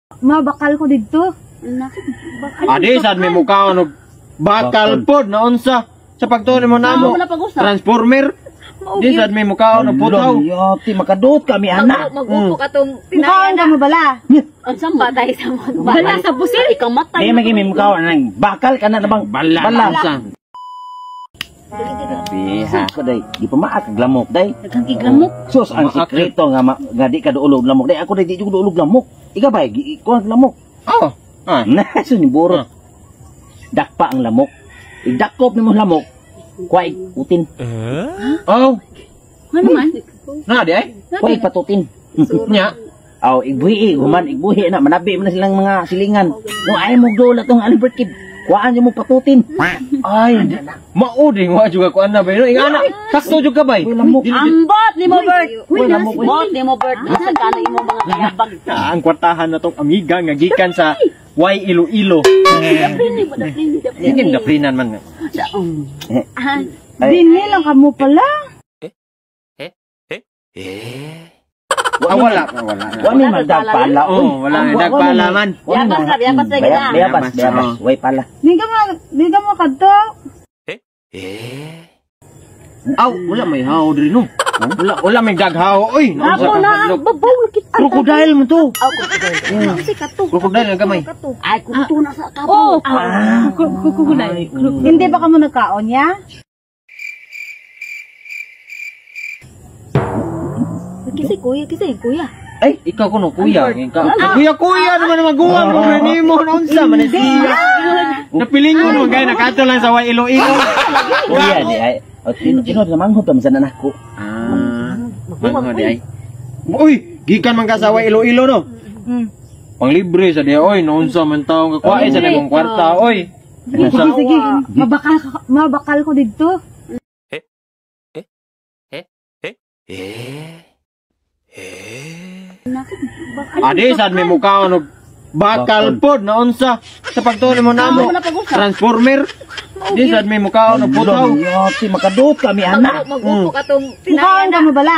Mabakal ko didto. Adi sad may mukhaon og bakal pod na unsa sa pagtuon mo namo. Wala pag-usap. Transformer. Di sad may mukhaon og putaw. Yati makadot kami anak. Magupo ka tong Mukaon ka mo bala. Ang samba tayo sa mga Bala sa pusil. Ikaw matay. Di magi may mukhaon nang bakal ka na bang Bala. Bala. Unsa? Grabe ha. Ko day, di pa maak kag lamok day. Daghang kiglamok. Sus ang Maak. sekreto nga nga di ka duolog lamok day. Ako day di jud duolog lamok. Ikaw bay, gi ko ang lamok. Oh. Ah. Na so ni burot. Dakpa ang lamok. Igdakop nimo lamok. Kuha utin. Oh. Ano man? Na di ay. Kuha patutin. Nya. Aw, igbuhi, human igbuhi na manabi man na silang mga silingan. No ay mo dola tong Albert Kid. Kuhaan mo patutin. Ay, mao di wa juga ko ana bay no. Ingana, sakto jud ka bay. Uy, lamok. Ambot ni mo Bert. Uy, lamok. Uy. Ambot ni mo Bert. Nasa ka na imong mga kayabag. Ah, ang kwartahan na tong amiga nga gikan sa Y Iloilo. Daplini, daplini, Ingin daplinan man. Ay. Dinhi lang kamo pala. Ah, wala, wala. Wa mi magdagpala. Uy. Oh, wala Wa- wa nagpala mi- man. wa mi Yabas mga- ra, yabas ra gid na. Bayabas, Yabas, bayabas. oo. Way pala. Di ka mo kadto. Aw, wala may haw diri no. Wala, wala may daghaw oy. Ako na ang babaw kita. Crocodile mo to. Kasi kato. Crocodile ang gamay. Kato. Ay, kuto na sa kabo. Oh, Ah. kukulay. Hindi ba kamo nagkaon ya? Kasi kuya, kasi kuya. Ay, Ikaw kuno kuya, ikaw. Kuya kuya naman maguwang mo nimo unsa man siya. Napilingon mo gay nakato lang sa Y Iloilo. kuya di ay. O, tino na manghod pa minsan na nako. Ah. Manghod di ay. Uy, gikan man ka sa Y Iloilo no. Panglibre sa diya oy, noon sa man taong kakuha sa nagong kwarta oy. Sige, sige. Mabakal mabakal ko didto. Adi sad may mukhaon og bakal pod na unsa sa pagtuon mo namo. Transformer. Di sad may mukhaon og putaw. Yati makadot kami anak. Magupo ka tong Mukaon ka mo bala.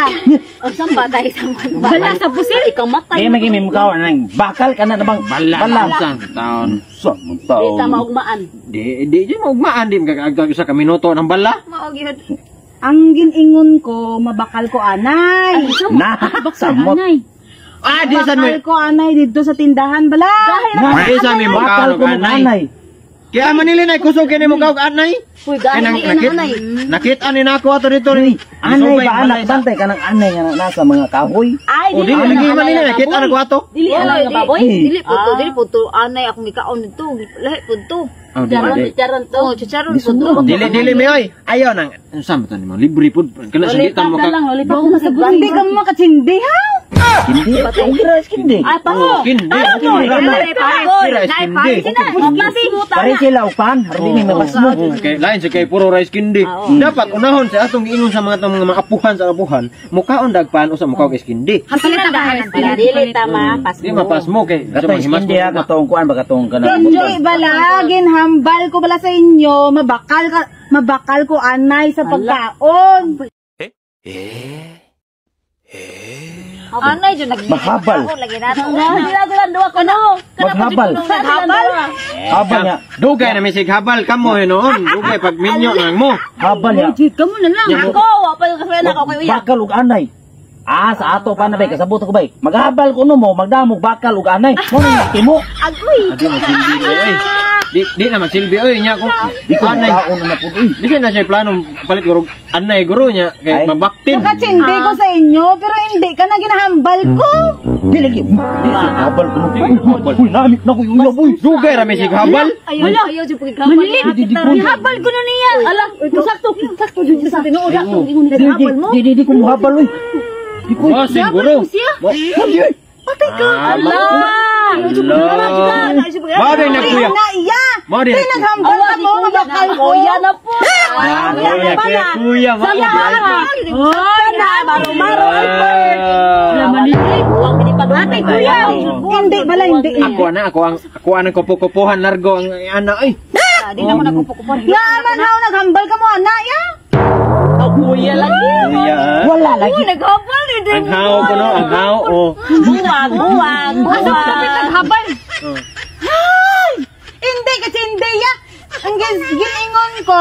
Ang samba tayo sa mga Bala sa pusil. Ikaw matay. Di magi may mukhaon nang bakal ka na bang Bala. Bala. Unsa taon. Sa man Di ta taon. maugmaan. Di di di maugmaan di magagag usa ka minuto ng bala. Mao gyud. Ang giningon ko, mabakal ko anay. Na, samot. Ah, di sad may Mabakal ko anay didto sa tindahan bala. Na, Di sad may bakal mukhaon og ko anay. anay. Kaya manili na kusog kini mukhaon og anay. Uy, Ay, gahi nang, na nakit, anay. nakita ni nako ato dito ni. Anay ba anak bantay ka ng anay nga nasa mga kahoy? Ay, O dili dili lagi na manili nakita na ko ato. Dili alam nga baboy. Dili po to, dili po to. Anay akong gikaon dito. Lahi po to. Oh, dili Charon, dili. charon to. Oh, chicharon po to. Dili dili mi oy. Ayaw nang unsa man to nimo libre pud kana sa Lollipop gitan mo na ka. lang, lollipop na sa Hindi ka mo makatsindi ha? Hindi, okay ra hindi. Ay, paso. Kindi. Pare, Rice kindi. Pare sila upan, hardi may mabasmo. Okay, lain sa kay puro rice kindi. Dapat unahon sa atong giingon sa mga tong mga apuhan sa apuhan, mukaon dagpan usa mukaog is kindi. Hasalit na Dili tama, pasmo. Di mapasmo kay sa Katong manghimas hindi ha, katong kuan ba katong kanang Hindi bala, ginhambal ko bala sa inyo, mabakal ko anay sa pagkaon. Anay jud nag Mahabal. Lagi nato. Dila duwa ko no. Maghabal. Habal. Habal niya. Dugay na misig habal kamo hinuon. Dugay pag minyo nang mo. Habal niya. Kamo na lang. Ako, wa pa yung kafe na ako kay uya. Bakal ug anay. Ah, sa ato pa na bay kasabot ko bay. Maghabal ko no mo, magdamog bakal ug anay. Mo na timo. Agoy. Di magsilbi oy. Di di na magsilbi oy nya ko. Di ko Anay. makaon na pud uy. Di na siya plano palit guro anay guro nya kay Ay. mabaktin. Nakatsindi ko sa inyo, pero hindi ka na ginahambal ko. Di lagi. Di habal ko no. Uy, namit na ko yung uyab uy. Dugay ra misig habal. Ayaw, ayaw jud pagkabal. Di di ko. Habal ko na niya. Ala, sakto, sakto jud sa tinuod akong ingon Di di di di di ko muhabal uy. Di ko. Oh, siguro. Di uy. Ala. Mao din na kuya. Na iya. Mao din. Kaya naghambal ka mo, mabakal ko. Kuya na po. Kuya, kuya, kuya, mao din. Sana, maro-maro. Buwang gini pa doon. Kuya, hindi bala, hindi. Ako na ako ang ako ang kupo-kupuhan largo ang ana oy. Di na ko nagkupo-kupo. Nga man haw, naghambal ka mo, ana, ya. Kuya lagi. Kuya. Wala lagi. Naghabal ni Ang haw ko no, ang haw oh. Buwang, buwang, buwang. Naghabal. Oh. Ay! Hindi kasi hindi ya. Ang giningon ko.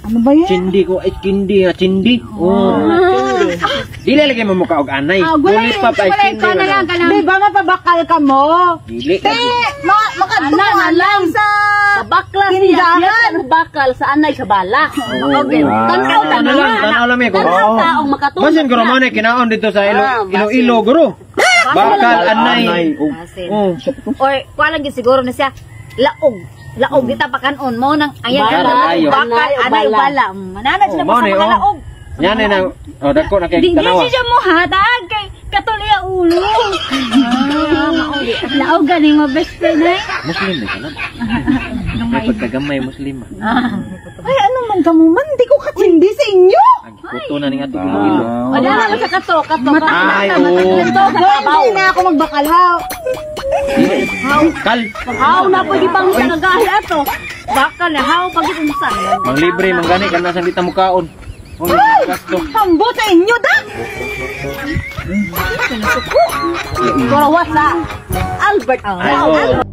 Ano ba yan? Chindi ko ay chindi ha, chindi. Oh. Dili lagi mo mukha og anay. Ah, wala Lollipop ay Wala chindi. ko na lang kanang Di ba mapabakal ka mo? Dili. Te, makadto Ana, ko na lang. sa Bakla siya. Tindahan. Siya ang bakal sa anay sa bala. Okay. Tanaw Tanaw lang, tanaw lang eh. Tanaw taong makatulog. Basin guro mo na kinaon dito sa Ilo, Ah, basin. Iloilo guro. Bakal anay. Oh. Basin. Oh. Or kuha lang gyud siguro na siya laog. Laog kita pakanon mo nang ayan Bakal, ayo. bakal Anay o anay bala. bala. Manana sila Oh, mao sa ni, mga oh. laog. Yan na oh dako na kay Di tanawa. siya mo hatag kay katol iya ulo. Laog gani mo best friend eh. Muslim na kana. May pagkagamay Muslim. ah. Ay, ano man kamo man? Di ko katsindi sa inyo. Ang kuto na ning ato Iloilo. Wala na sa kato, kato. Ay, oh. Hindi na ako magbakal ha. Kal, Aw na po gipang sa nagahi ato. Bakal na haw pag unsa. manglibre manggani kana sa dita mukaon. Oh, gasto. Hambo sa inyo da. Kurawa sa Albert. Ay, oh.